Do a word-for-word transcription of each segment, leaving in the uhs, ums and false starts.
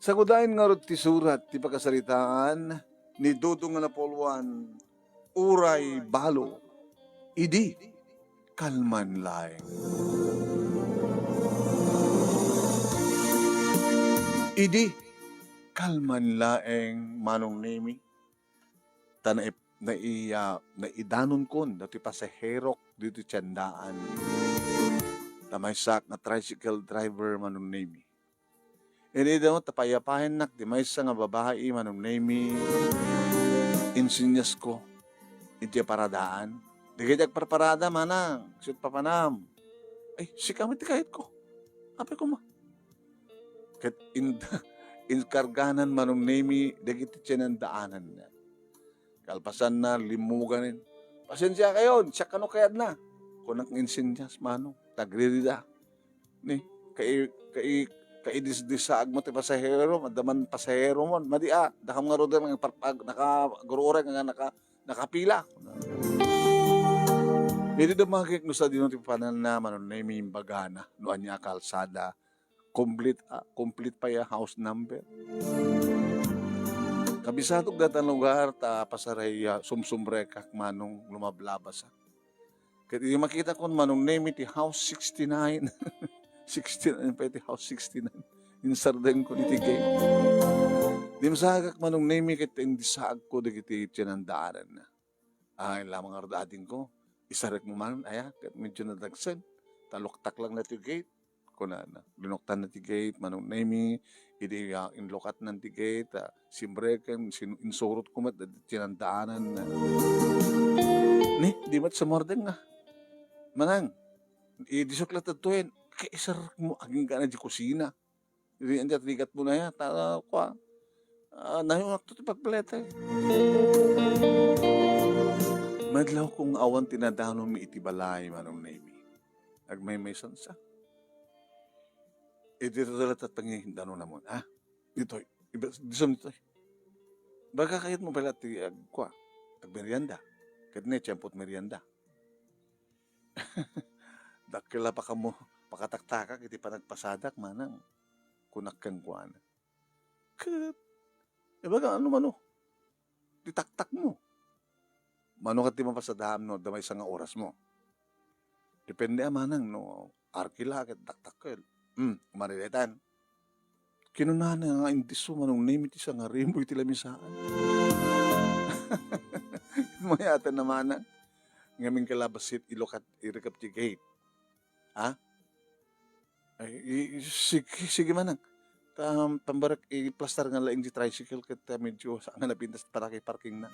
Sagudayen ngarud ti surat ti pakasaritaan ni Dudong nga napulwan, uray balo, idi kalman laeng. Idi kalman laeng, Manong Nemi, ta nai-, nai-, ah, naidanonkon dati pasaherok ditoy tiendaan. Ta maysak nga tricycle driver, Manong Nemi. Idi dayta, ta payapayennak ti maysa nga babai, Manong Nemi, insinyasko iti paradaan. Dagiti agparparada, manang, sut papanam. Ay, sika met ti kayatko. Apay koma. Ket in-, inkarganan, Manong Nemi, dagiti tiendaananna. Kalpasanna, limmuganen. "Pasensiakayon, siak kano kayatna," kunak nga insinyas, Manong. Tagririda. Ni, kai-, kai-, kaidisdisaagmo ti pasahero, adda man pasahero mo. "Madi a, dakam ngaruden nga par-, ag-, naka-, gururay nga naka-, nakapila." Idi dumagik no sadino ti pananna, Manong Nemi, imbagana no ania a kalsada, complete, ah, complete pay a house number. Kabisadok dayta lugar ta pasaray, ah, sumsumrekak, Manong, lumablabasak. Ket idi makitakon, Manong Nemi, ti house sixty-nine. Sixty-nine pay ti house sixty-nine. Insardengko iti gate. Dimsagak, Manong Nemi, ket indisaagko dagiti tiendaananna. Ay, lamang ngarud, adingko, isarek mo man, aya, ket medyo nadagsen. Ta luktak lang na ti gate, kunana. Linuktan na ti gate, Manong Nemi, idi, ah, inlukatnan ti gate, ah, simreken, sin-, insurot ko met, dagiti tiendaan. Ni, di met sumardeng, ah. Manang, idisok la tadtoyen, kaisarek mo, agingga na di kusina. Idi andi at rigat mo na ya, ta, kua, ah, nayunak to ti pagplete. Madlaw kong awan ti nadanonmi iti balay, Manong Nemi. Agmaymaysan sa. Iti to la tatangi, danonamon, ha? Ditoy, iba-, disam ditoy. Baga kayat mo pala ti ag-, kua, agmerienda. Ket ne, tiempot merienda. Dakkel a pakamo-, pakataktakak iti panagpasadak, manang, kunak kenkuana. Ket, ibaga, ano mano? Ti taktakmo. Mano ket ti mapasadaam no adda maysa nga orasmo? Depende a manang no arkila ket taktakkel. Hmm, umari daytan. Kinunana nga indisso, Manong Nemi, ti sangarimo iti lamisaan. Mayatan na manang. Ngamin ka la bassit ilukat, irikep ti gate. Ha? Ay, i-, i-, sige, sige manang. Ta, pambarek, iplastar nga laeng ti tricycle ket, ah, medyo saan nga napintas para kay parking na.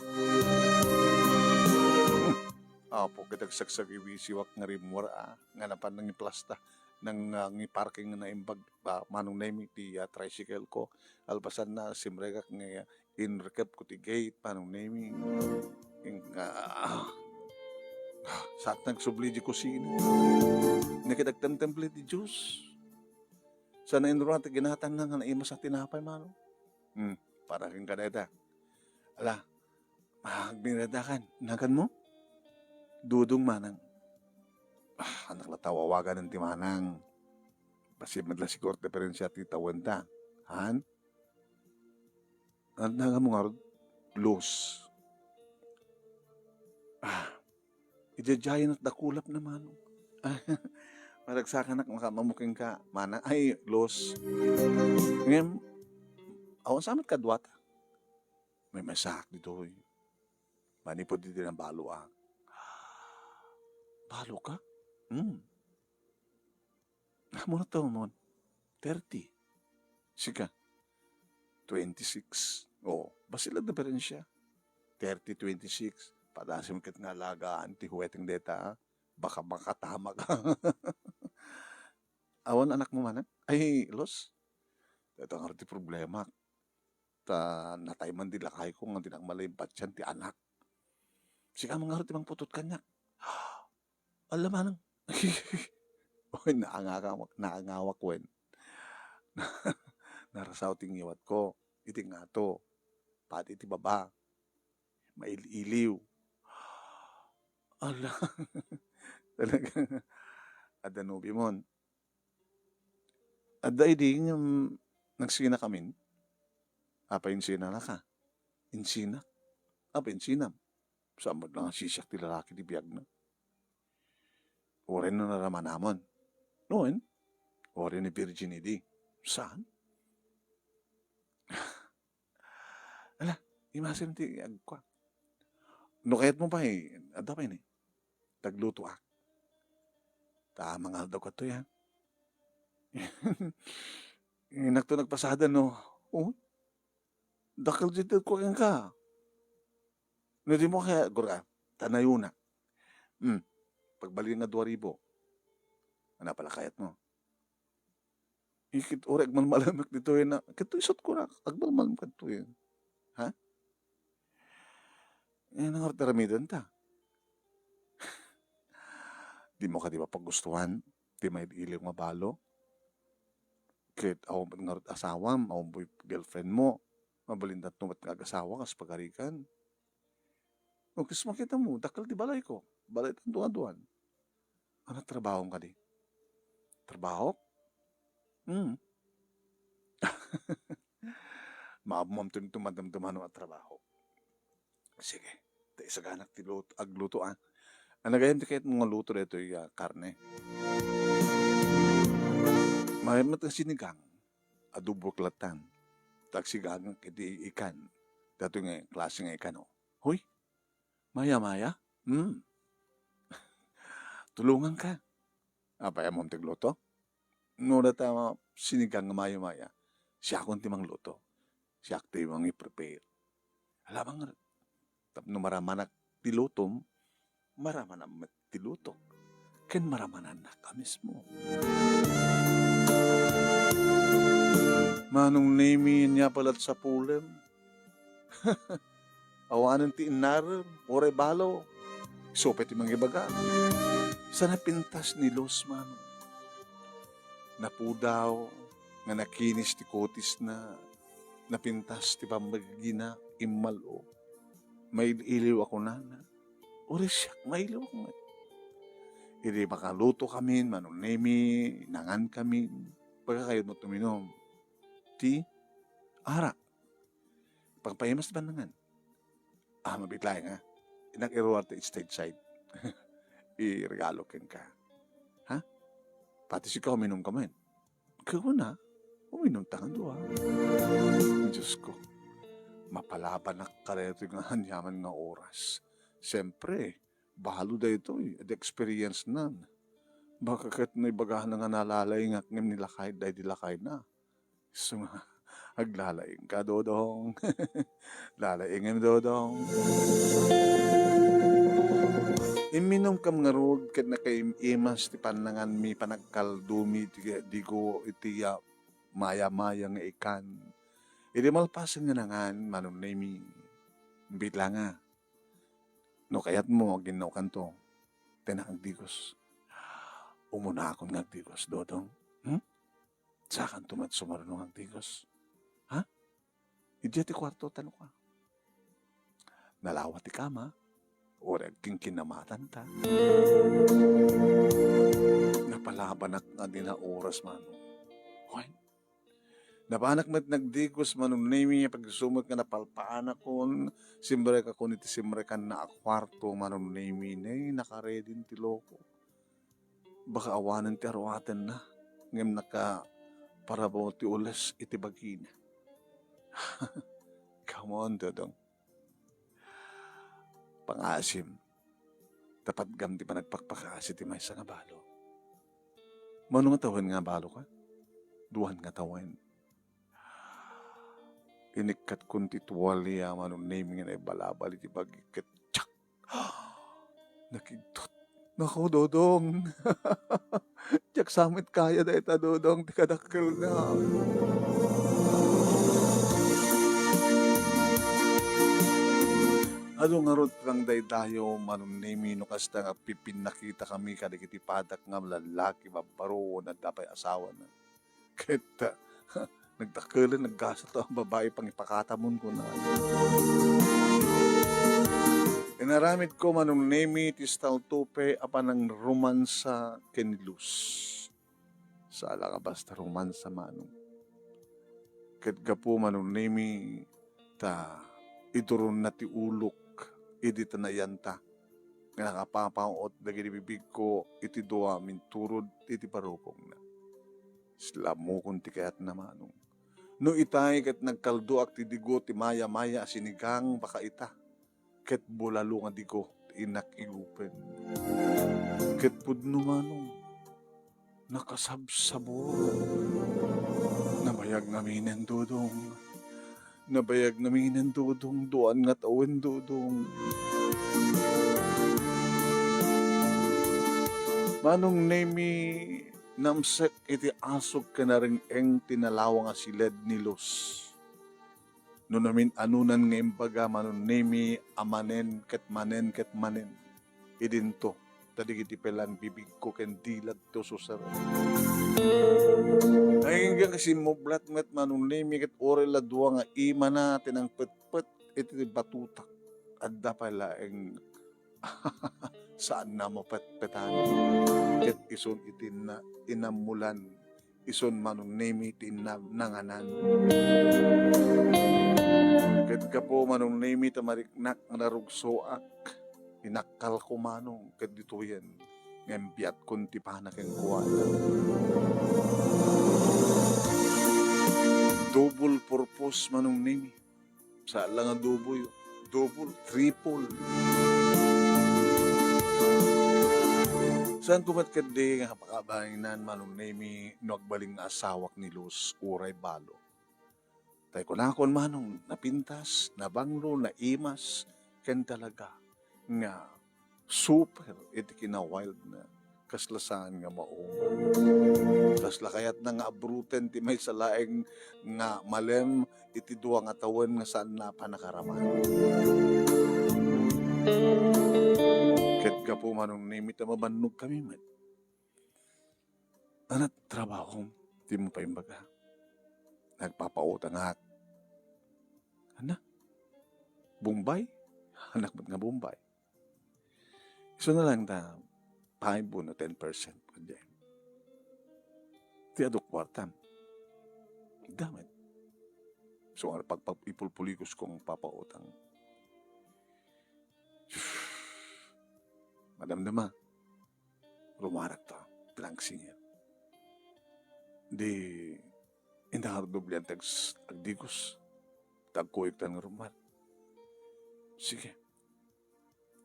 Apo, ket agsagsagiwisiwak nga rimmuar, ah, nga napan nangiplasta, nang, ah, ngiparking na imbag, ah, Manong Nemi ti, ah, tricycle ko. Alpasan na, simrekak nga, ah, inrekep ko ti gate, Manong Nemi. In-, ah, saat nagsubli di kusina. Nakitagtemtemple ti juice. Sana inruan ti ginatangna nga naimas a tinapay, Manong. Hmm, para ken kadayta. Ala, agmeriendakan. Naganmo? Dudong manang. Ah, anak la ta awaganen ti manang. Bassit met la siguro ti diferensia ti tawenta. Han? An-, naganmo ngarud? Luz. Ah, idiay-diayen met dakulap na, Manong. Maragsakanak, maka-, mamukeng ka, manang. Ay, Luz. Ngem, awan sa met kaduata. Maymaysaak ditoy. Manipud iti nabaloak. Balo ka? Hmm. Ammona ti umon? Thirty. Sika? Twenty-six. O, bassit la diferensia. Thirty, twenty-six. Padasem ket nga alagaan ti huweteng dayta, a. Baka makatama ka. Awan anakmo manang? Ay, Luz. Dayta ngarud ti problema. Ta natay man di lakayko nga dinak mala impatian ti anak. Sika man ngarud ti mangputot kaniak. Ala manang. Oy, naangawak, naangawak wen. Narasaw ti ngiwatko. Iti ngato. Pati ti baba. Mail-iliw. Ala. Talaga. Adda nobimon. Adda idi ngem nagsinakamin. Apay insinanaka? Insinak? Apay insinam? Saan met la nga sisiak ti lalaki ti biagna? Uray no naramanamon. Wen, uray ni virginity. Saan? Ala, imasin ti agkuak. No kayatmo pay, adda pay ni. Taglutoak. Ta mangaldaw kato ya. Inakto nagpasada no. Oh, dakkel ti tedko kenka. No di mo kaya, gura, tanayuna. Hmm, pagbalin nga dua ribu. Ano pala kayat mo? Ikit uri agmalmalamek ditoy na, kito isut ko na, agmalmalem kadtoy. Ha? Eh, nangarot aramiden ta. Di mo kadi mapagustuhan, ti maid-iliw nga balo. Ket awan met ngarud asawam, awan boy girlfriend mo. Mabalinda to met nga agasawa kas pagarikan. O, kas makita mo, dakkel ti balayko. Balay tan duaduan. Ano trabahom kadi? Trabaho? Hmm. Maammoam ti madamdama no a trabaho. Sige. Ta isaganak ti lut-, agluto, ah. Ano gayam ti kayat mo nga luto daytoy, ah, karne? Mayat met nga sinigang, adobo ket latan. Ta agsigagak iti ikan. Daytoy nga klase nga ikan, oh. Hoy, Maya-maya? Hmm. Tulonganka. Apay, ammom ti agluto? No dayta sinigang nga maya-maya, siakon ti mangluto. Siak ti mangi-prepare. Ala, bang, tapno maramanak ti lutom, maramanam met ti lutok. Ken maramanannak a mismo. Manong Nemi, ania pay la ti sapulem? Awanen ti innarem, uray balo. Isu pay ti mangibaga. Sa napintas ni Luz, Manong. Napudaw nga nakinis ti kutisna, napintas ti pammagina, immal-o. Mail-iliw a kunana, "Uray siak, mailiwak met." Idi makalutokamin, Manong Nemi, nangankamin, baga kayat met uminom ti arak. Pagpaimas ti pannangan. Ah, mabit laeng, ha? Innak iruar ti stage side. Iregalo kenka. Ha? Pati sika, uminumka met. Kuna, uminumta nga dua. Diyos ko, mapalabanak kadaytoy nga aniaman nga oras. Siyempre, balo daytoy, the experience nan. Baka ket no ibagana nga nalalaingak ngem ni lakay, daydi lakayna. Isu nga, aglalaingka, Dodong. Lalaingem, Dodong. Imminumkam ngarud ket nakaim-imas ti pannanganmi, panagkaldomi ti digo iti, ah, maya-maya nga ikan. Idi malpasen nga nangan, Manong Nemi, bitlanga. No kayatmo, aginnaokanto, ta agdigos. Umunakon nga agdigos, Dodong. Hmm? Sakanto met sumaruno nga agdigos. Ha? Idiay ti kuarto, tano ka. Nalawa ti kama, uray agkinkinamatan ta. Napalabanak nga dina oras, Manong. Hoy, napanak met nagdigos, Manong Nemi, pag isu met nga napalpaanakon, simrekakon iti simrekanna a kuarto, Manong Nemi, ne, nakaredin ti loko. Baka awanen ti aruatenna, ngem nakaparabo ti ules iti bagina. Come on, Dodong. Pangaasim, ta patgam ti panagpakpakaasi ti maysa nga balo. Mano nga tawen nga balo ka? Duan nga tawen. Inikkatkon ti tuwalya, Manong Nemi, nga naibalabal iti bagik ket, tiyak! Nakigtot. Nako, Dodong. Diak sa met kaya dayta, Dodong, ti kadakkelna. Adu ngarud ti nangdaydayaw, Manong Nemi, no kasta nga agpipinnakitakami kadagiti padak nga lallaki, babbaro, adda pay asawana. Ket, nagdakkelen, naggasat a babai pangipakatamon, kuna. Inaramidko, Manong Nemi, ti staltupe a panangromansa ken ni Luz. Saan la nga basta romansa, Manong. Ket gapu, Manong Nemi, ta iduronna ti ulok idi ta nayanta nga nakapapaut dagiti bibigko iti dua a minturod iti barukongna. Silammokon ti kayatna, Manong. No itay ket nagkalduak ti digo ti mayamaya a sinigang, baka ita, ket bulalo nga digo ti innak igupen. Ket pudno, Manong, nakasabsabor. Nabayag ngamin, Dodong. Nabayag ngamin, Dodong. Duan nga tawen, Dodong. Manong Nemi, namsek iti asuk ken nareng-eng ti nalawang a siled ni Luz. No namin-anonan nga imbaga, Manong Nemi, a manen ket manen ket manen. Idinto, ta dagiti pelang bibigko ken dilatto suser. Nangingga nga simmublat met, Manong Nemi, ket uray la dua nga imana ti nangpetpet iti batutak. Adda pay laeng saanna mapetpetan. Ket isun iti na-, inammulan, isun Manong Nemi ti inna-, nanganan. Ket gapu, Manong Nemi, ta mariknak nga narugsoak, inakkalko, Manong, ket ditoyen nga imbiatkon ti pana kenkuana. Double purpose, Manong Nemi. Saan la nga double, double, triple. Saanko met ketdi nga pakabaenan, Manong Nemi, no agbalin nga asawak ni Luz uray balo. Tay kunakon, Manong, napintas, nabanglo, naimas, ken talaga nga super iti kinawildna, kasla saan nga maong. Kasla kayatna nga abruten ti maysa laeng nga malem iti dua nga tawen nga saanna a pannakaraman. Ket gapu, Manong Nemi, ta mabannogkami met, anat trabahom ti mapaimbaga? Nagpapautangak. Ania? Bombay? Anak met nga Bombay. Isu na lang ta five wenno ten percent kadi. Ti adu kuartam. Damay. So, nga pagpag-, ipulpuligos kong papautang. Madamdama. Rumarak ta. Ti nangsinger. Di, inda nga redoblian ti ag-, agdigos. Ta agkuyogtan nga rumar. Sige.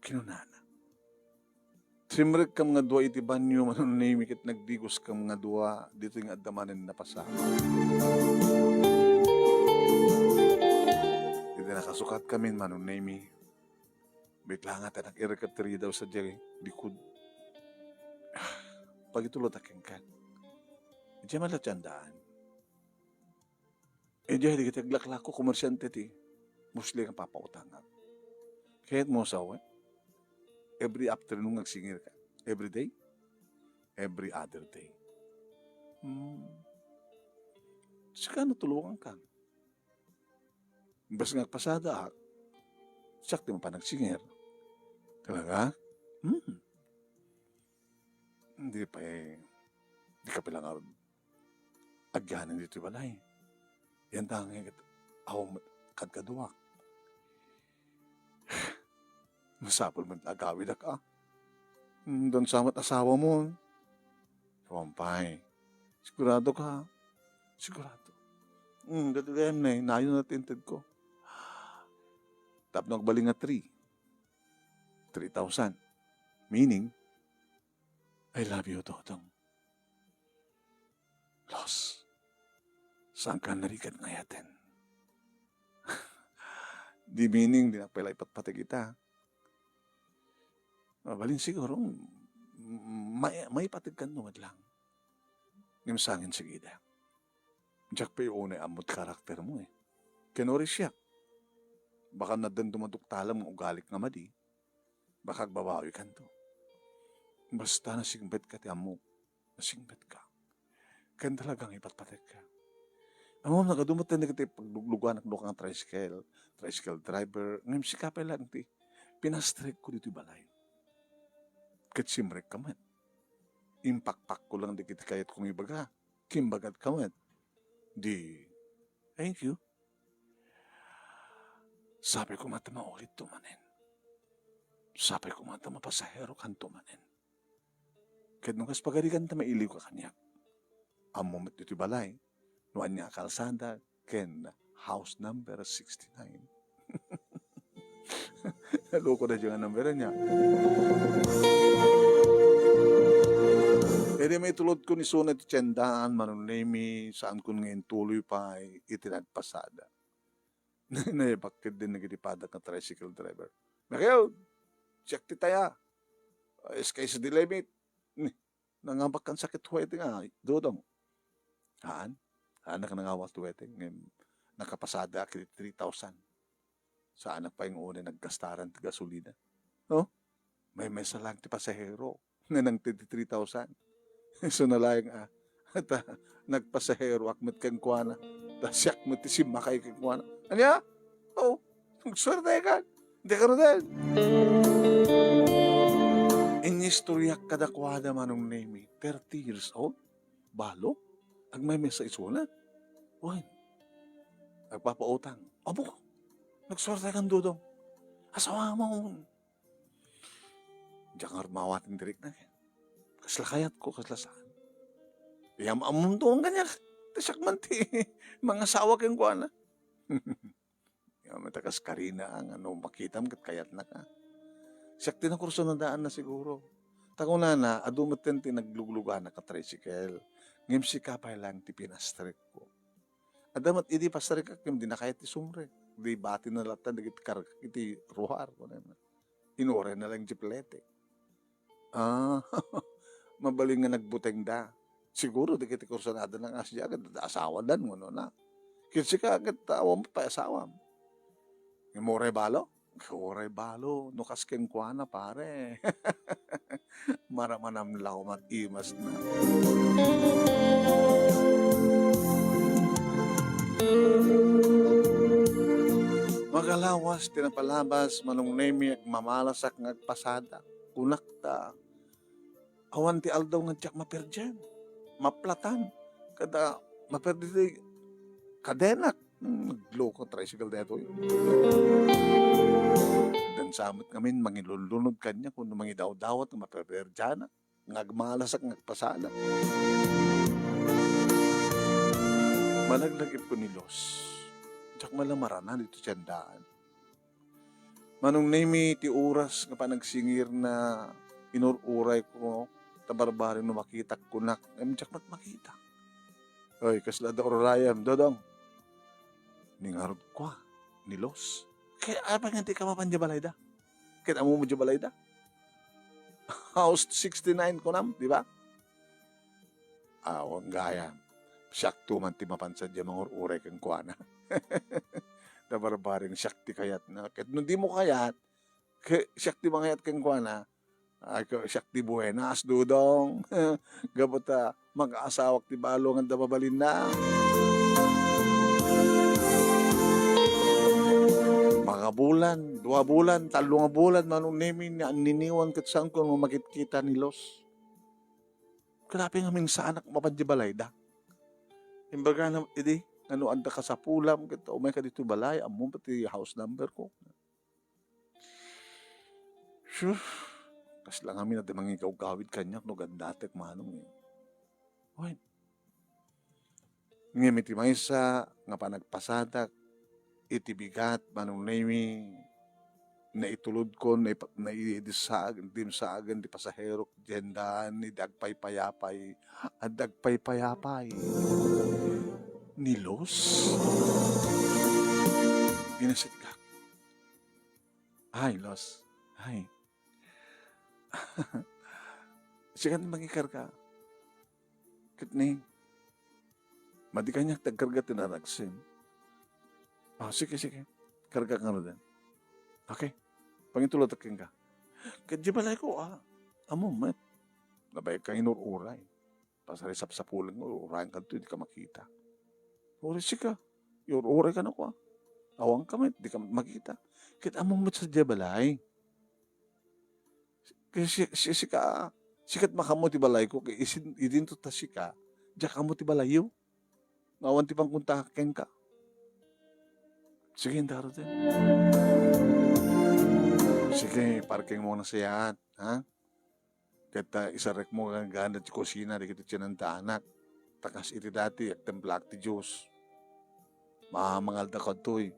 Kinunana. Simrekkam nga dua iti banio, Manong Nemi, ket nagdigoskam nga dua ditoy nga adda manen a pasaka. Iti nakasukatkamin, Manong Nemi, bitlangat a nakireket ti ridaw sadiay likod. Pagitulod a kenka. Idiay man la ti andaan. Idiay dagiti aglaklako, komersiante ti mostly nga papautangak. Kayatmo, sawen? Every afternoon nga agsinger ka. Every day? Every other day. Hmm. Sika no tulongan ka. Imbes nga agpasada, ah, siak ti mapan agsinger. Talaga? Hmm. Hindi pa, eh, di ka pala nga agyanan ditoy balay. Yan tanging ket awan met kadkaduak. Masapul met agawidak, ah. Hmm, dansa met asawam. Awan pay. Sigurado ka? Sigurado. Hmm, dati gayam na eh. Nayon na ti intedko. Tapno agbalin nga three. Three thousand. Meaning, I love you, Dodong. Luz, saanka narigat nga ayaten? Di meaning, dinak pay la ipatpateg ita. Mabalin siguro, m-, mai-, maipategkan no met lang. Ngem sangin, sige da. Diak pay unay ammod karaktermo eh. Ken uray siak. Baka naddan dumaduktalam nga ugalik nga madi. Baka agbabawikanto. Basta nasingpetka ti ammok. Nasingpetka. Ken talaga nga ipatpategka. Ammom, nagadu met dagiti paglugluganak no nga tricycle, tricycle driver, ngem sika pay laeng ti pinastrekko ditoy balay. Ket simrekka met. Impakpakko lang dagiti kayatko nga ibaga. Kimbagatka met. Di, Thank you. Sapay koma ta maulitto manen. Sapay koma ta mapasaherokanto manen. Ket no kas pagarigan ta mailiwka kaniak, ammo met iti balay no ania a kalsada ken house number sixty-nine. Naloko da diay nga number niya. Idi maitulodkon isuna iti tiendaan, Manong Nemi, saankon nga intuloy pay iti nagpasada. Naibakid din dagiti padak nga tricycle driver. "Michael, siak ti taya. Sky is the limit." Nangabak kan sakit huweteng a, Dodong. Haan? Haan, nangawat huweteng, ngem nakapasada iti three thousand. Saanak pay nga unay naggastaran ti gasolina. No? Maymaysa lang ti pasahero. Nanang ti three thousand. So, nalaing a, ta nagpasaheroak met kenkuana. Ta siak met ti simmakay kenkuana. Ania? Oo. Nagsuertekan. Di ka rudel. Inistoriak kadakuada, Manong Nemi, thirty years old. Balo? Agmaymaysa isuna? Wen, agpapautang. Abo, nagsuertekan, Dodong. Asawamon. Diak ngarud maawatan ti rikna. Kasla kayatko, kasla saan. Yam-, ammoto kaniak. Ta siak man ti mangasawa kenkuana. Ngem ta kas karina nga no makitam ket kayatnaka. Siak ti nakursunadaanna siguro. Ta kunana, adu metten ti nagluglugana ka tricycle. Ngem sika pay lang ti pinastrekko. Adda met idi pastrekak ngem dina kayat ti sumrek. Di batina latta dagiti kargak iti ruar, kunana. Inurayna lang iti plete. Ah, mabalin nga nagbutengda. Siguro dagiti kursunadana nga asdiak, adda asawadan, kunana. Ket sika ket awan pay asawam. Ngem uray balo? Uray balo, no kas kenkuana, pare. Maramanamlaw met imasna. Makalawas ti napalabas, Manong Nemi, agmamalasak nga agpasada. Kunak ta, awan ti aldaw nga diak maperdian, maplatan, kada maperdi ti kadenak. Hmm, nagloko, tricycle daytoy. Dansa met ngamin, mangilunlunod kaniak, wenno mangidawdawat nga maperperdianak, nga agmalasak, nga agpasada. Malaglagipko ni Los. Diak man la maranan ditoy tiendaan. Manong Nemi, ti oras nga panagsingirna, inur-urayko, ta barbareng no makitak kunak, ngem diak met makita. Oy, kasla adda ururayem, Dodong. Ni ngarud kua, ni Los. Kay apay nga di ka mapan diay balayda? Ket ammom diay balayda? House sixty-nine kunam, di ba? Awan gayam. Siakto man ti mapan sadiay mangur-uray kenkuana. Ta barbareng siak ti kayatna. Ket no dimo kayat, ke-, siak ti mangayat kenkuana, ay, ke-, siak ti buenas, Dodong. Gapu ta mag-aasawak ti balo nga adda mabalinna. Mangabulan, dua bulan, tallo nga bulan, Manong Nemi, ni anniniwan ket saanko nga makitkita ni Los. Grabe ngamin saanak mapan diay balayda. Imbagana idi, nga no adda kasapulam, ket umayka ditoy balay, ammom pay ti house number ko. Sure, kasla ngamin adda mangigawgawid kaniak no gandatek, Manong, eh. Wen. Ngem iti maysa nga panagpasadak iti bigat, Manong Nemi, naitulodkon, naipa-, naidissaag-, dimsaagen ti pasaherok, diay daan, idi agpaypayapay, adda agpaypayapay. Ni Los? Inasitgak. Ay, Los. Ay. Sika ti mangikarga. Ket ni, madi kaniak ti agkarga ti nanagsim. Ah, sige, sige. Karga ka na din. Okay. Pangitulad kenka. Ket di balay ko, ah. Amo, met. Nabayag ka inur-uray. Pasari sapsapulan nga, ur-urayan kadto, di ka makita. Uri sika, ur-uray ka na ko, ah. Awan ka met, di ka makita. Ket amo met sa diay balay. Kay si, si, sika, sikat makaammo ti balayko, kay isin, idinto ta sika, diak ammo ti balayyo. Nga awan ti pangkontak kenka. Sige, inta garuden. Sige, parking mo na siya, ha? Ket, ah, isarek mo gangganad ti kusina dagiti tianan ta anak. Ta kas iti dati, agtemplaak ti Dios. Ma-, mangaldaw kadtoy.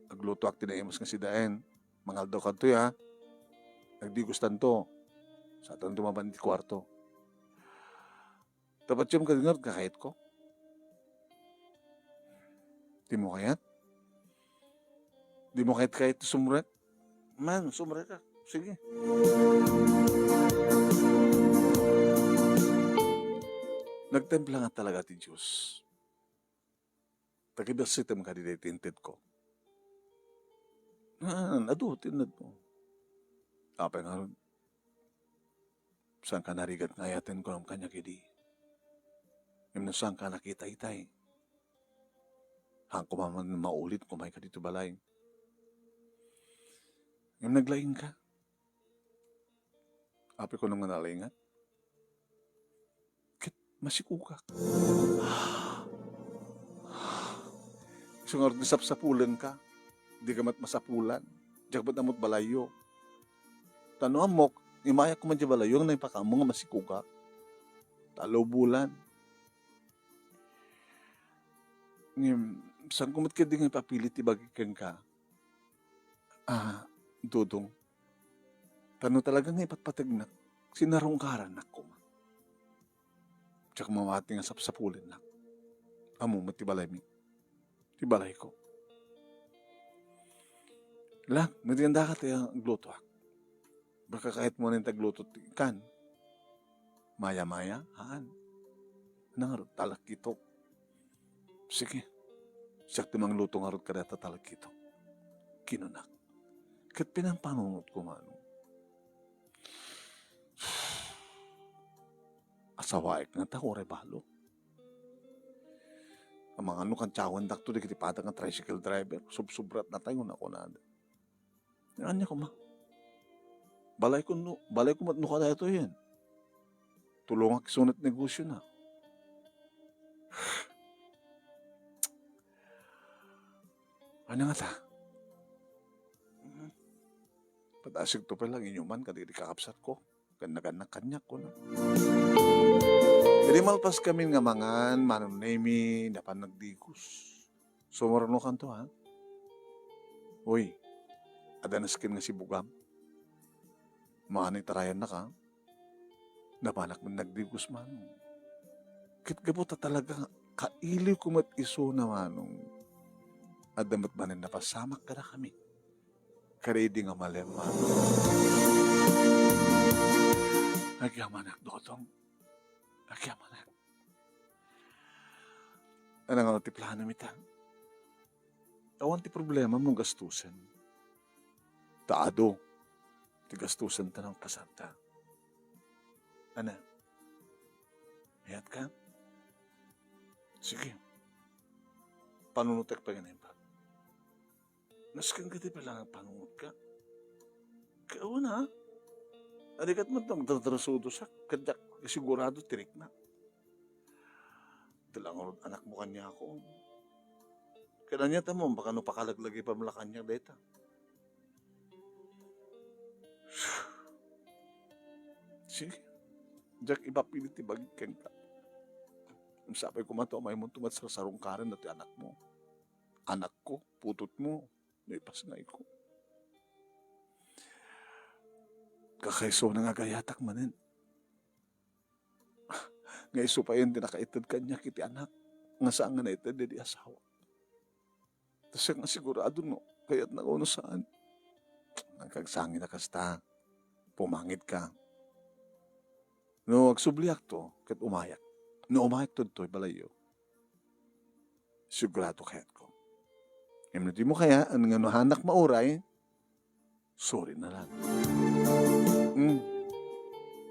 Aglutoak ti naimas nga sidaen. Mangaldaw kadtoy, ha? Agdigustanto. Satanto mapan ti kuarto. Tapatiem kadi ngarud kakayatko? Dimo kayat? Dimo kayat, kayat ti sumrek? Man, sumrekak. Sige. Nagtempla nga talaga ti Dios. Tagidassitem kadi daytoy intedko. Ah, adu ti innedmo. Apay ngarud? Saanka narigat nga ayaten, kunam kaniak idi. Ngem no saanka nakita itay, haan koma man maulit, umayka ditoy balay. Ngem naglaingka. Apay kunam nga nalaingat? Ket masikogak. Isu ngarud nga sapsapulenka, dika met masapulan. Diak met ammok balayyo. Ta no ammok, imayak koma diay balayyo nga naipakaammo nga masikogak. Talo bulan. Ngem, saanko met ketdi nga ipapili ti bagik kenka. Ah, Dodong. Ta no talaga nga ipatpategnak, sinarungkarannak koma. Diak mamati nga sapsapulennak. Ammom met ti balaymi. Ti balayko. Lak, madiandaka ti aglutoak. Baka kayatmo nen ti agluto ti kan. Maya-maya, haan. Ngarud, talagkitok. Sige. Siak ti mangluto ngarud kadata talagkitok. Kinunak. Ket pinampanunotko, Manong. Asawaek ngata uray balo. Amangan no kantiawendakto dagiti padak nga tricycle driver, subsubrat natay, kuna-kunada. Ania koma? Balayko no, balayko met no kadaytoyen. Tulongak isu ti negosiona. Ania ngata? Padasigto pay lang inyuman kadagiti kakabsatko. Gannagannak kaniak, kuna. Idi malpaskamin nga mangan, Manong Nemy, napan nagdigos. Sumurnokanto, ha? Uy, adda nasken nga sibugam. Maani tarayannak, ha? Napanak met nagdigos, Manong. Ket gapu ta talaga nga kailiwko met isuna, Manong. Adda met manen napasamak kadakami. Kada idi nga malem, Manong. Agyamanak, Dodong. Agyamanak. Ania nga ti planom ita? Awan ti problemam no gastusen. Ta adu ti gastusen ta nangpasanta. Ania? Ayatka? Sige. Panunotek pay nga naimbag. Nasken kadi pay lang a panunotka. Kauna, a, di ket met agdardarasudosak, ket diak sigurado ti rikna. Dala ngarud anakmo kaniak. Ket ania ta mo, baka no pakalaglagipem la kaniak dayta. Sige, diak ipapili ti bagik kenka. Sapay koma ta umaymonto met sarsarungkaren datoy anakmo. Anakko, putotmo, no ipasngayko. Kakaisuna nga agayatak manen. Nga isu payen ti nakaited kaniak iti anak, nga saan nga naited idi asawa. Ta siak nga sigurado no kayatna wenno saan. Agkagsangit a kasta, pumangitka. No agsubliakto, ket umayak. No umayakto ditoy balayyo, sigurado kayatko. Ngem no dimo kayat, nga no haanak mauray, sorry na lang. Hmm.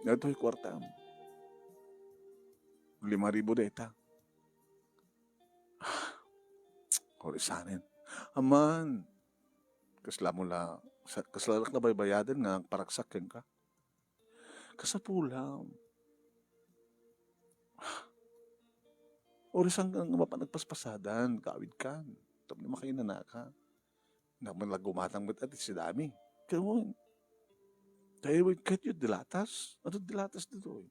Datoy kuartam. Lima ribu dayta. Urisanen. Aman, kasla mo la, sa-, kasla la baybayaden nga agparagsak kenka. Kasapulam. Urisan nga mapan agpaspasadan, kaawidkan. Tapno makainanaka. Naman la gumatang met iti sidami. Kaya mo, tayo, ket yu dilatas? Ano dilatas ditoy?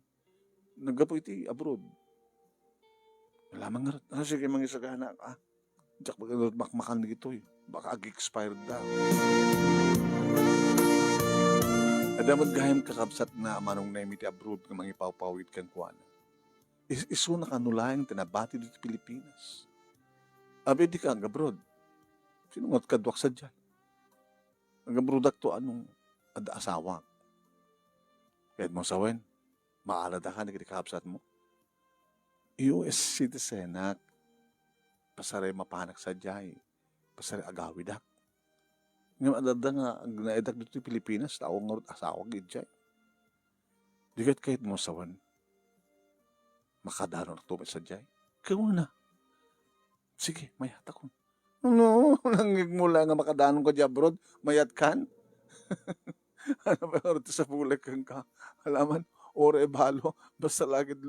Naggapu iti abroad. Wala man nga, ah, sige, mangisagana, ah. Diak makanut makmakan ditoy. Baka ag-expired da. Adda met gayam kakabsat na Manong Nemi ti abroad nga mangipawpawid kenkuana. Is-, isuna kano laeng ti nabati ditoy Pilipinas. Abi, dika ag-abroad. Sino nga kaduak sadiay? Ag-abroad ak to, ano, adda asawak. Kayat mo sawen, maalada ka dagiti kakabsat mo? U S citizen ak. Pasaray mapanak sadiay. Pasaray agawidak. Ngem adda nga agnaedak ditoy Pilipinas, tao ngarud asawak idiay. Di ket kayat mo sawen. Makadanon to met sadiay. Kayat mo na. Sige, mayatakon. No, nangngegmo la nga makadanon ka di abroad, mayat kan? Ano ba oras ti sapulek kenka? Alaman, oray balo, basta lagid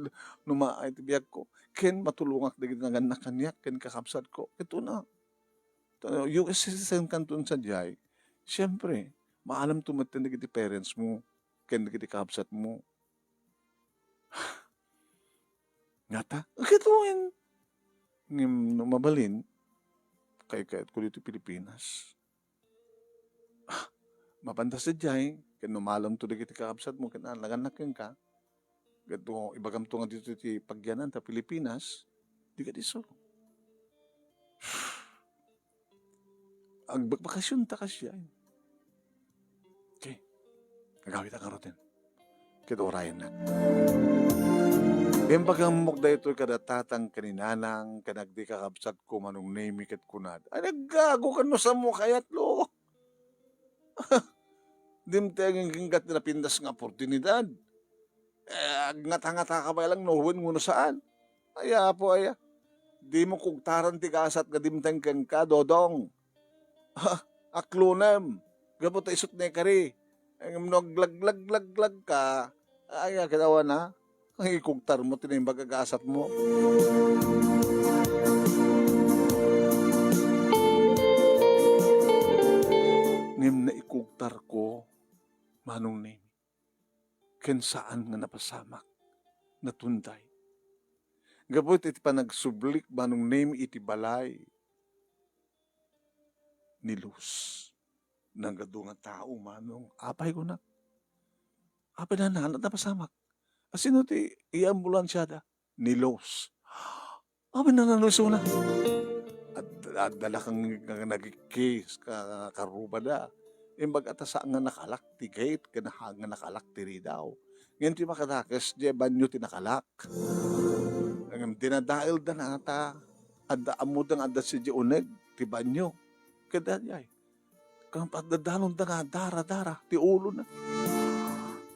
lumaay ti biagko. Ken matulongak dagiti nagannak kaniak, ken kakabsatko. Ket una, ta-, U S citizen kanton sadiay. Siyempre, maalam to met dagiti parents mo, ken dagiti kabsat mo. Ngata, ket wen. Ngem no mabalin, kaykayatko ditoy Pilipinas. Ah, mapanda sadiay, ken no maalam to dagiti kakabsat mo, ken nagannak kenka, ket no ibagam to nga ditoy ti pagyanan ta Pilipinas, di ka diso. Agbakbakasyon ta kasdiay. Okay. Agawid a karoten. Ket urayennak. Imbagammok daytoy kada tatang ken inanang ken agdi kakabsatko Manong Nemi ket kunada, "Ay, naggago ka no samo kayatlo. Dimteng kenka ti napintas nga oportunidad. Eh, agngata-ngata ka pay lang no wen wenno saan. Ay, Apo, aya. Dimo kugtaran ti gasat nga dimteng kenka, Dodong." Ha, aklonem, gapu ta isut' ne kari. Ngem no aglaglaglag ka, ay, ket awan a, ikugtar mo ti naimbag a gasat mo. Ngem naikugtar ko, Manong Nemi, ken saan nga napasamak, natunday. Gapu iti panagsublik, Manong Nemi, iti balay ni Luz. Nagadu nga tao, Manong. Apay, kunak. Apay, nana, napasamak. Asino ti iambulansiada? Ni Luz. Apay, nana, no isuna. Ad-, adda la kang, kang nagikis, ka-, karubada. Imbag a ta saan nga nakalak ti gate, ken ha-, nga nakalak ti ridaw. Ngem ti makadakes, di banyo ti nakalak. Ngem dinadaelda nata, adda ammoda nga adda sadiay uneg ti banyo. Ket daydiay, kapaddadanonda nga dara-dara ti ulona.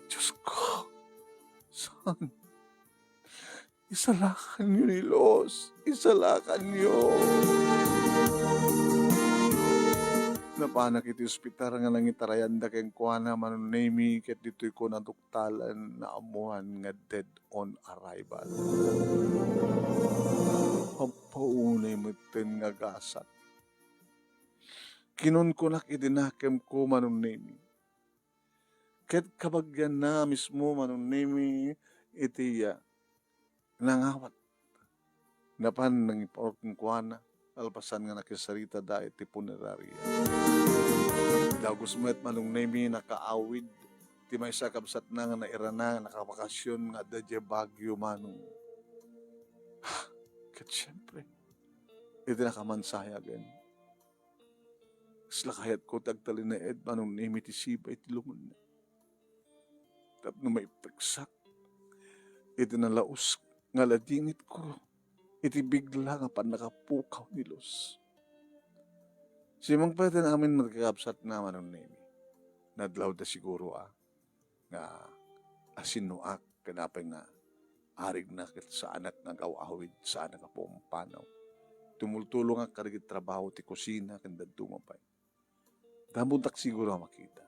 Diosko, saan? Isalakanyo ni Luz. Isalakanyo. Napanak iti ospital nga nangitarayanda kenkuana, Manong Nemi, ket ditoy ko naduktalan nga ammoan nga dead on arrival. Ampaunay metten nga gasat. Kinunkunak iti nakemko, Manong Nemi. Ket kabagianna mismo, Manong Nemi, iti, ah, nangawat. Napan nangipaor kenkuana, kalpasan nga nakisaritada iti puneraria. Dagus met, Manong Nemi, nakaawid ti maysa a kabsatna nga nairana nga nakabakasyon nga adda diay Baguio, Manong. Ket siempre, iti nakamansayagen, kasla kayatko ti agtalinaed, Manong Nemi, ti siba iti lungonna. Tapno maipeksak iti nalaus nga ladingitko iti bigla nga pannakapukaw ni Luz. Simmungpet ti amin met kakabsatna, Manong Nemi. Nadlawda siguro a nga asinnoak ken apay nga arigna ket saanak nga agaw-awid, saanak nga pumpanaw. Tumultulongak kadagiti trabaho ti kusina ken dadduma pay. Dammodak siguro a makita.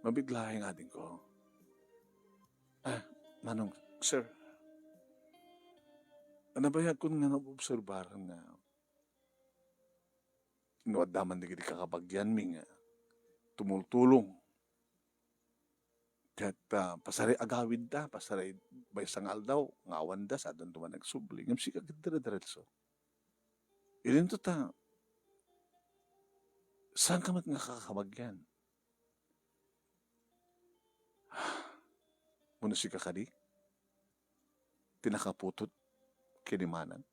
Mabiit laeng, adingko. Ah, Manong, sir. Nabayagkon nga naobserbaran nga no adda man dagiti kakabagianmi nga tumultulong. Ket, ah, pasaray agawidda, pasaray maysa nga aldaw nga awanda, saan danto man nagsubli. Ngem sika ket dire-diretso. Idinto ta, saanka met nga kakabagian? Wenno sika kadi ti nakaputut ken ni Manang?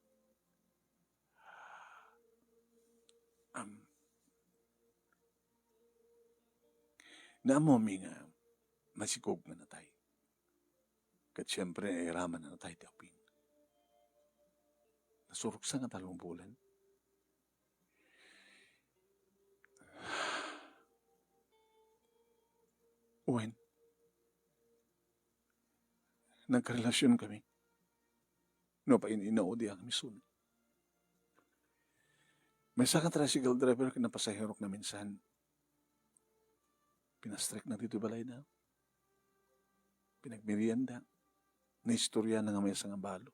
Am, naammomi nga masikog nga natay. Ket siempre, nairaman a natay ti apin. Nasuruksa nga tallo nga bulan. Wen, nagkarelasionkami. Nupay in-, inaudi a kami isuna. Maysa nga tricycle driver ken napasaherok na minsan, pinastrekna ditoy balayda. Pinagmerienda. Naistoriana nga maysa nga balo.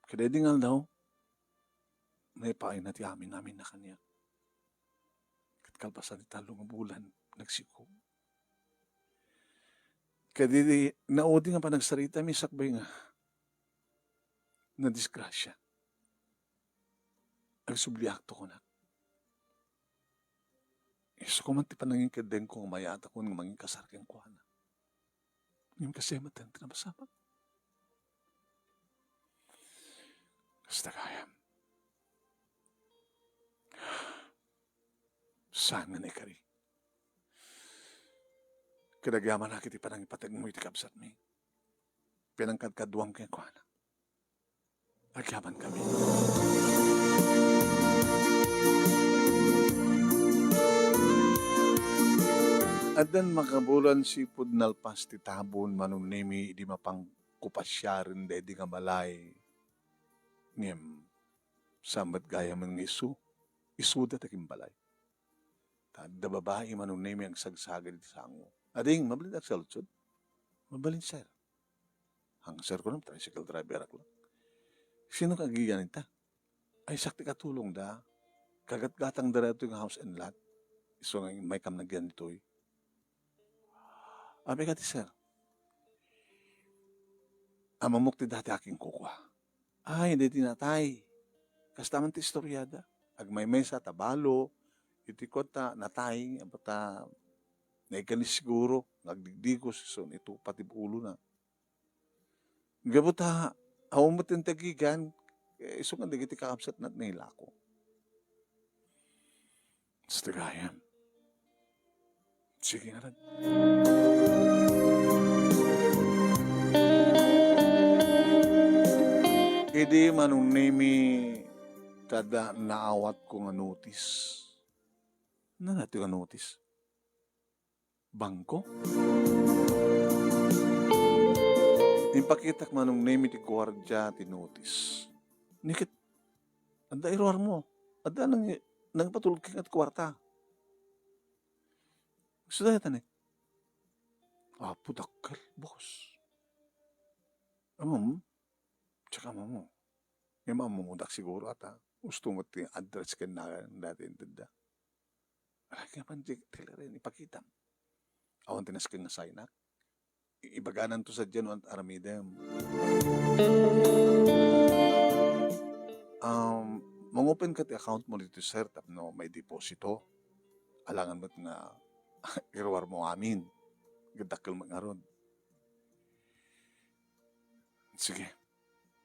Kadaydi nga aldaw, naipaayna ti amin-aminna kaniak. Ket kalpasan ti tallo nga bulan, nagsikog. Kadaydi, naudi nga panagsaritami sakbay nga nadisgrasia. Agsubliakto kunak. Isu ko man ti panangikeddengko nga mayat a kun nga manginkasar kenkuana. Ngem kasdiay met ti napasamak. Kasta gayam. Saan nga naikari? Kadagyaman iti panangipategmo iti kabsatmi. Pinangkadkaduam kenkuana. Agyaman kami. Addan makabulan sipud nalpas ti tabon Manong Nemi idi mapangkupasiaren daydi nga balay. Ngem, saan met gayamen nga isu, isuda ti agimbalay. Ta adda babai Manong Nemi agsagsaga iti sango. Ading, mabalin agsaludsod? Mabalin, sir. Ang sir ko, tricycle driver ak lang. Sino ka agiyan ita? Ay, sak ti katulong da. Kagatgatang da daytoy nga house and lot. Isu nga may kam nagyan ditoy. Apay kadi, sir? Amamok ti dati aking kukua. Ay, daydi natay. Kasta man ti istoriada. Agmaymaysa ta balo, iti kuanta natay, apo ta naikani siguro, nga agdigdigos, isu itupa ti ulona. Gapu ta, awan met ti agigan, eh, isu nga dagiti kakabsatna nailako. Kasta gayam. Sige, ngarud. Idi Manong Nemi, kada naawatko nga notice. Nana ti nga notice? Bangko? Impakitak Manong Nemi ti guardia ti notice. Ni ket, adda iruarmo. Adda nang-, nangipatulod kenka ti kuarta. Gusto tayo tani? Apo, dakkel, boss. Amam, tsaka amam mo. Ngem ammodak siguro ata. Gusto mo ti address ken nagan dati intedda. Ay, kaya man di, tila rin, ipakitam. Awan ti nasken nga sign-ak. I-, ibaganan to sa dyan, wan aramidem. Um, mangopen ka ti account mo dito, sir, tapno may deposito. Alangan met nga iruar mo amin. Gadakkel met ngarud. Sige.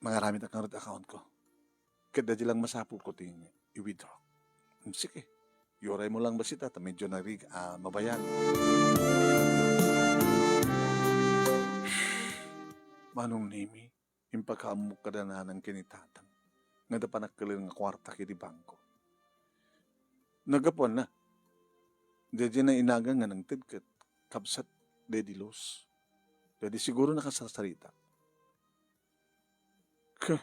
Mangaramid ak ngarud account ko. Ket dadi lang masapul ko ti i-withdraw. Sige. Iuray mo lang basita, ta medyo narig-, ah, mabayag. Manong Nemi, impakaammok kada nanang ken ni tatang, nga adda panagkeler nga kuarta iti bangko. Naggapuanna, daydiay nainagan nga nangted ket kabsat daydi Luz. Daydi siguro nakasarsarita. Ka,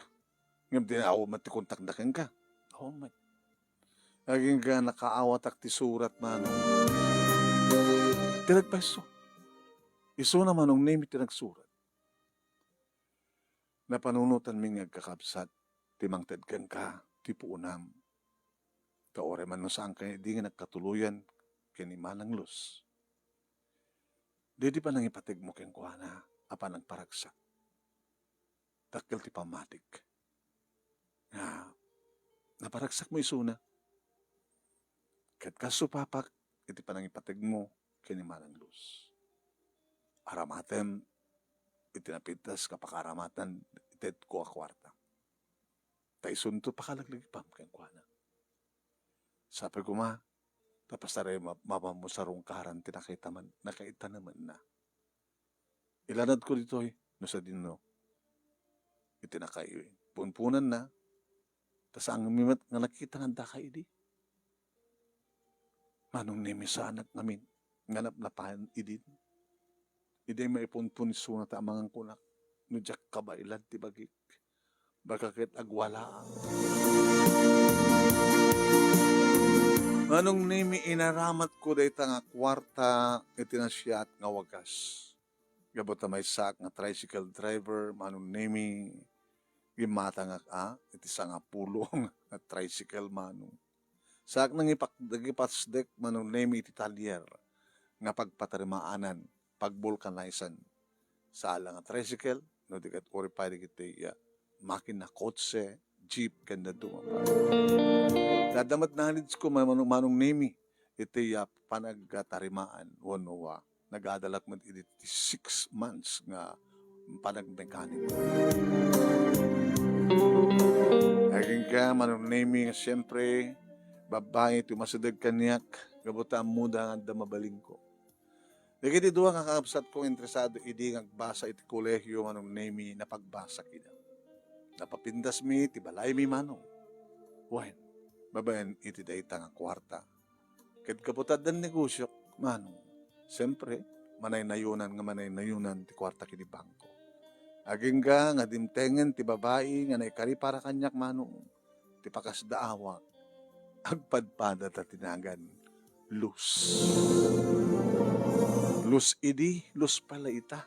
ngem di awan met ti kontakda kenka. Awan met. Agingga nakaawatak ti surat, Manong. Ti nagpaiso. Isuna, Manong Nemi, ti nagsurat. Napanunotanmi nga agkakabsat ti mangted kenka ti puonam. Ta uray man no saan kayat idi nga nagkatuloyan ken ni Manang Luz, daydi panangipategmo kenkuana a panangparagsak dakkel ti pammatik nga naparagsakmo isuna. Ket kas supapak iti panangipategmo ken ni Manang Luz. Aramatem iti napintas nga pakaaramatan iti tedko a kuarta. Ta isunto pakalaglagipam kenkuana. Sapay koma, ta pasaray ma-, mapammo sarungkaran ti nakaitaman-, nakaitanemenna. Ilanadko ditoy, no sadino, iti nakaipunpunanna, ta saanmi met nga nakita nga addaka idi. Manong Nemi, saanak ngamin nga napnapan idin. Idi maipunpon isuna ta amangan kunak, no diak kabaelan ti bagik, baka ket agwalaak. Manong Nemi, inaramatko dayta nga kuarta iti nasayaat nga wagas. Gapu ta maysaak nga tricycle driver, Manong Nemi, gimmatangak a iti sangapulo nga tricycle, Manong. Saak nangipak-, nangipasdek, Manong Nemi, iti talyer nga pagpatarimaanan, pagvulcanize-an. Saan la nga tricycle, no di ket uray pay dagiti, ah, makina, kotse, jeep, ken dadduma pay. Dadda met knowledge ko, Manong, Manong Nemi, iti, ah, panagtarimaan wenno, ah, nagadalak met iti six months nga panagmekaniko. Agingga, Manong Nemi, nga siempre, babbai ti umasideg kaniak, gapu ta ammoda nga adda mabalinko. Dagiti dua nga kakabsatko nga interesado idi nga agbasa iti kolehio, Manong Nemi, napagbasakida. Napapindasmi ti balaymi, Manong. Wen, babaen iti dayta nga kuarta. Ket gapu ta addan negosiok, Manong, siempre, manaynayonan nga manaynayonan ti kuarta iti bangko. Agingga nga dimtengen ti babai nga naikari para kaniak, Manong, ti pakasdaawak, agpadpada ta ti nagan Luz. Luz idi, Luz pay la ita.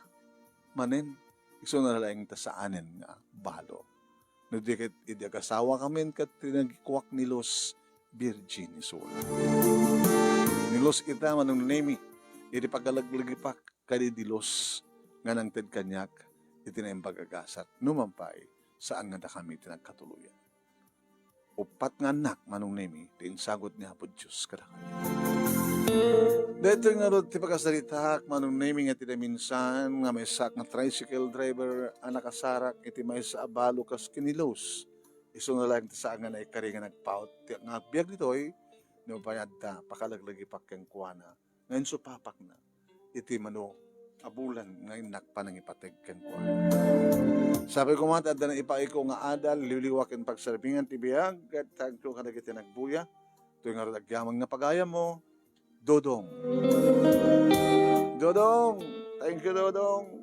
Manen, isuna laeng ta saanen nga balo. No di ket idi agasawakamin ket ti nagikuak ni Luz, virgin isuna. Ni Luz ita, Manong Nemi, idi pagalaglagipak kadi di Luz nga nangted kaniak iti naimbag a gasat. Numan pay, saan nga dakami ti nagkatuloyan. Uppat nga annak, Manong Nemi, ti insagut ni Apo Dios kadakami. Daytoy ngarud ti pakasaritaak, Manong Nemi, nga ti naminsan nga maysaak nga tricycle driver a nakasarak iti maysa a balo kas ken ni Luz. Isuna laeng ti saan nga naikari nga nagpaut ti nga agbiag ditoy, no pay adda pakalaglagipak kenkuana nga insupapakna iti mano a bulan nga innak panangipateg kenkuana. Sapay koma ta adda naipaayko nga adal, liwliwa ken pagserbian ti biag, ket thank you kadagiti nagbuya. Toy ngarud agyaman nga pagayammo, Dodong. Dodong! Thank you, Dodong!